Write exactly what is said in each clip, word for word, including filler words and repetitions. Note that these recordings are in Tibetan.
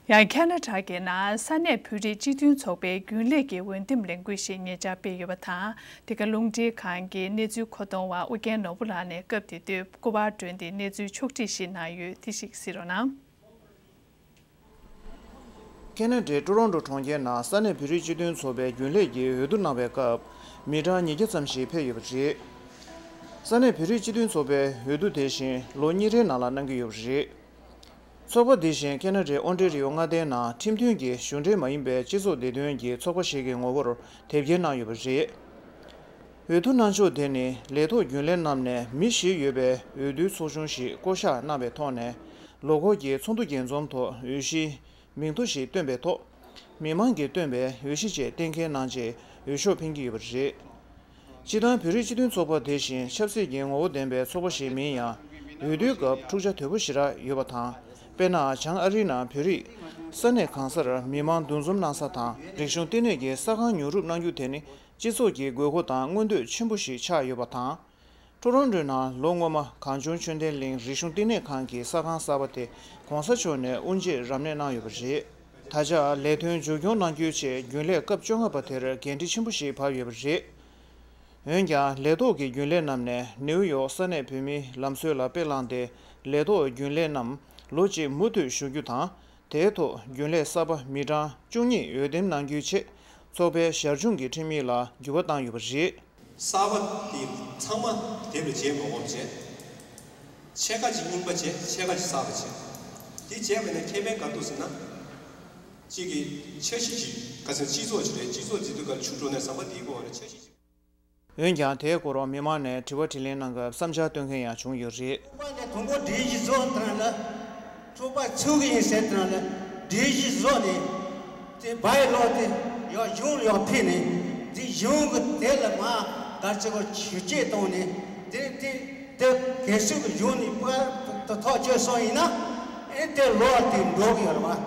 ཡང་ཁེ་ན་ཌ་གི་ནང་ས་གནས་བོད་རིགས་སྤྱི་མཐུན་ཚོགས་པའི་རྒྱུན་ལས་ཀྱི་འོས་འདེམས་ལས་འགུལ་ཞིག་ཉེ་ཆར་སྤེལ་ཡོད་པ་དང་། དེ་ག་རླུང་འཕྲིན་ཁང་གི་གནས་ཚུལ་མཁོ་གཏོང་བ་ཨུ་རྒྱན་ནོར་བུ་ལགས་ནས་སྐབས་དེ་དུས་སྐུ་པར་བསྒྲོན་ཏེ་གནས་ཚུལ་ཕྱོགས་སྒྲིག་ཞིག་གནང་ཡོད། དེ་ཞིག་གཟིགས་རོགས་གནང་། ཁེ་ན་ཌའི་ཀྲོ་རོན་ཀྲོ་གྲོང་ཁྱེར་ནང་ས་གནས་བོད་རིགས་སྤྱི་མཐུན་ཚོགས་པའི་རྒྱུན་ལས་ཀྱི་འོས་བསྡུ་གནང་བའི་སྐབས། མི་གྲངས་ཉིས་བརྒྱ་ཙམ་ཞིག་ཕེབས་ཡོད་པ་རེད། ས་གནས་བོད་རིགས་སྤྱི་མཐུན་ཚོགས་པའི་འོས་བསྡུ་དེ་བཞིན་ལོ་གཉིས་རེའི་ནང་ལ་གནང་གི་ཡོད་པ་རེད། ཚོགས་པ་འདི་བཞིན་ཁེ་ན་ཌའི་ཨོན་ཊེ་རི་ཡོ་མངའ་སྡེའི་ནང་ཁྲིམས་མཐུན་གྱི་གཞུང་འབྲེལ་མ་ཡིན་པའི་སྤྱི་ཚོགས་བདེ་དོན་གྱི་ཚོགས་པ་ཞིག་གི་ངོ་བོར་དེབ་སྐྱེལ་གནང་ཡོད་པ་རེད། འོས་བསྡུ་གནང་ཕྱོགས་དེ་ནི་ལས་ཐོག་རྒྱུན་ལས་རྣམས་ནས་མི་བཞི་ཡོད་པའི་འོས་བསྡུའི་ཚོགས་ཆུང་ཞིག་བསྐོ་གཞག་གནང་བའི་ཐོག་ནས། ལོ་འཁོར་གྱི་ཚོགས་འདུ་རྒྱས་འཛོམས་ཐོག་འོས་གཞིའི་མིང་ཐོ་ཞིག་བཏོན་པའི་ཐོག་མི་མང་གིས་བཏོན་པའི་འོས་གཞི་བཅས་གཏན་འཁེལ་གནང་རྗེས་འོས་ཤོག་འཕེན་གྱི་ཡོད་པ་རེད། སྤྱིར་བཏང་བོད་རིགས་སྤྱི་མཐུན་ཚོགས་པ་དེ་བཞིན་ཆབ་སྲིད་ཀྱི་ངོ་བོ་ལྡན་པའི་ཚོགས་པ་ཞིག་མིན་ཡང་། འོས་བསྡུའི་སྐབས་འཁྲུག་ཆ་དོད་པོ་ཞེ་དྲག་ཡོད་པ་དང་། དཔེར་ན། བྱང་ཨ་རིའི་ནང་བོད་རིགས་ས་གནས་གང་སར་མི་མང་འདུ་འཛོམས་གནང་ས་དང་། རིག་གཞུང་བསྟི་གནས་ཀྱི་ས་ཁང་ཉོ་སྒྲུབ་གནང་རྒྱུ་དེ་ནི་སྤྱི་ཚོགས་ཀྱི་དགོས་མཁོ་དང་མངོན་འདོད་ཆེན་པོ་ཞིག་ཆགས་ཡོད་པ་དང་། ཀྲོ་རོན་ཀྲོའི་ནང་ལོ་སྔོན་མ་གངས་ལྗོངས་ཆོས་ལྡན་གླིང་རིག་གཞུང་བསྟི་གནས་ཁང་གི་ས་ཁང་གསར་པ་དེ་གོང་ས་མཆོག་ནས་དབུ་འབྱེད་རབ་གནས་གནང་ཡོད་པ་རེད། ད་ཆ་ལས་དོན་མཇུག་སྐྱོང་གནང་རྒྱུའི་ཆེད་རྒྱུན་ལས་སྐབས་བཅོ་ལྔ་པ་དེར་འགན་འཁྲི་ཆེན་པོ་ཞིག་བབས་ཡོད་པ་རེད། འོན་ཀྱང་ལས་ཐོག་གི་རྒྱུན་ལས་རྣམས་ནས་ནེའུ་ཡོག་ས་གནས་བོད་མིའི་ལམ་སྲོལ་ལ་དཔེ་བླངས་ཏེ། ལས་ཐོག་རྒྱུན་ལས་རྣམས་ལོ་གཅིག་མུ་མཐུད་བཞུགས་རྒྱུ་དང་། དེའི་ཐོག་རྒྱུན་ལས་གསར་པ་མི་གྲངས་བཅུ་གཉིས་འོས་འདེམས་གནང་རྒྱུའི་ཆེད། ཚོགས་པའི་ཞར་བྱུང་གི་ཁྲིམས་ཡིག་ལ་འགྱུར་བ་བཏང་ཡོད་པ་རེད། གསར་པ་དེ་ཚང་མ་དེབ་ལ་མཇལ་མ་དགོས་པ་བྱས། ཕྱེད་ཀ་ཅིག་རྙིང་པ་བྱས། ཕྱེད་ཀ་ཅིག་གསར་པ་བྱས། དེ་བྱས་པ་ནས་ཁེ་ཕན་ག་འདུག་ཟེར་ན། གཅིག་གི་འཆར་གཞི་ཅིག་ག་ཚོད་སྤྱི་ཚོགས་ཅིག་རེད། སྤྱི་ཚོགས་འཛིན་སྐྱོང་ག་ཆུ་འགྲོ་ནས་ཟམ་པ་དེའི་སྐོར་ལ་འཆར་གཞི་ཅིག་འོན་ཀྱང་དེའི་སྐོར་མི་མང་ནས་དྲི་བ་དྲིས་ལན་གནང་སྐབས་བསམ་འཆར་བཏོན་མཁན་ཡང་བྱུང་ཡོད་རེད། ཚོགས་པ་ནས་དང་པོ་སྒྲིག་གཞི་བཟོ་དང་ལ། ཚོགས་པ་ཚུགས་ཀྱི་ཡིན་ཟེར་དང་ལ། སྒྲིག་གཞི་བཟོ་ནས། དེ་བའི་ལོ་དེ་ཡང་གཞུང་ལ་ཡང་ཕུལ་ནས། དེ་གཞུང་གི་དེ་ལ་མ་ག་ཚོད་ཞུ་བཅད་བཏང་ནས། དེ་དེ་དེ་གལ་སྲིད་ཀྱི་གཞུང་ནས་པར་དུ་ཐག་གཅོད་སོང་ཡིན་ན། ཨེ་དེ་ལོ་དེ་འགྲོ་གི་ཡོད་རེད་བ།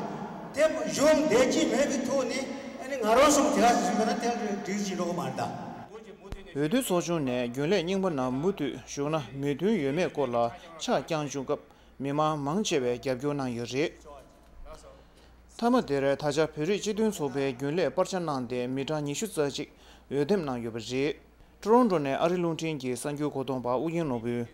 དེ་གཞུང་བདེ་སྐྱིད་མེད་པའི་ཐོག་ནས་ཨ་ནི་ང་རང་གསུམ་དེ་ག་ཞིག་ཡོད་ན་དེ་སྒྲིག་གཞི་འགྲོ་གི་མ་རེད་ད། འོས་བསྡུ་ཚོགས་ཆུང་ནས་རྒྱུན་ལས་རྙིང་པ་རྣམས་མུ་མཐུད་བཞུགས་ན་མོས་མཐུན་ཡོད་མེད་སྐོར་ལ་ཆ་རྐྱང་བྱུང་སྐབས་མི་མང་མང་ཆེ་བས་རྒྱབ་སྐྱོར་གནང་ཡོད་རེད། མཐའ་མ་དེར་ད་ཆ་བོད་རིགས་སྤྱི་མཐུན་ཚོགས་པའི་རྒྱུན་ལས་པར་ཆ་གནང་སྟེ་མི་གྲངས་ཉི་ཤུ་རྩ་གཅིག་འོས་འདེམས་གནང་ཡོད་པ་རེད། ཀྲོ་རོན་ཀྲོ་ནས་ཨ་རི་རླུང་འཕྲིན་གྱི་གསར་འགྱུར་མཁོ་གཏོང་པ་ཨུ་རྒྱན་ནོར་བུས།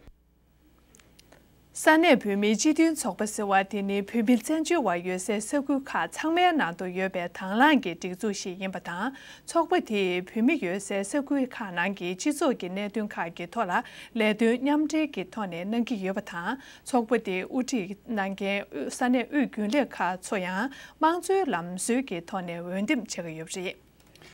ས་གནས་བོད་མིའི་སྤྱི་མཐུན་ཚོགས་པ་ཟེར་བ་དེ་ནི་བོད་མི་བཙན་བྱོལ་བ་ཡོད་སའི་ས་ཁུལ་ཁག་ཚང་མའི་ནང་དུ་ཡོད་པའི་དང་བླངས་ཀྱི་སྒྲིག་འཛུགས་ཤིག་ཡིན་པ་དང་། ཚོགས་པ་དེས་བོད་མི་ཡོད་སའི་ས་ཁུལ་ཁག་ནང་གི་སྤྱི་ཚོགས་ཀྱི་གནད་དོན་ཁག་གི་ཐོག་ལ་ལས་དོན་མཉམ་འབྲེལ་གྱི་ཐོག་ནས་གནང་གི་ཡོད་པ་དང་། ཚོགས་པ་དེ་དབུ་ཁྲིད་གནང་མཁན་ས་གནས་དབུས་རྒྱུན་ལས་ཁག་ཚོ་ཡང་དམངས་གཙོའི་ལམ་སྲོལ་གྱི་ཐོག་ནས་འོས་འདེམས་བྱེད་ཀྱི་ཡོད་པ་རེད།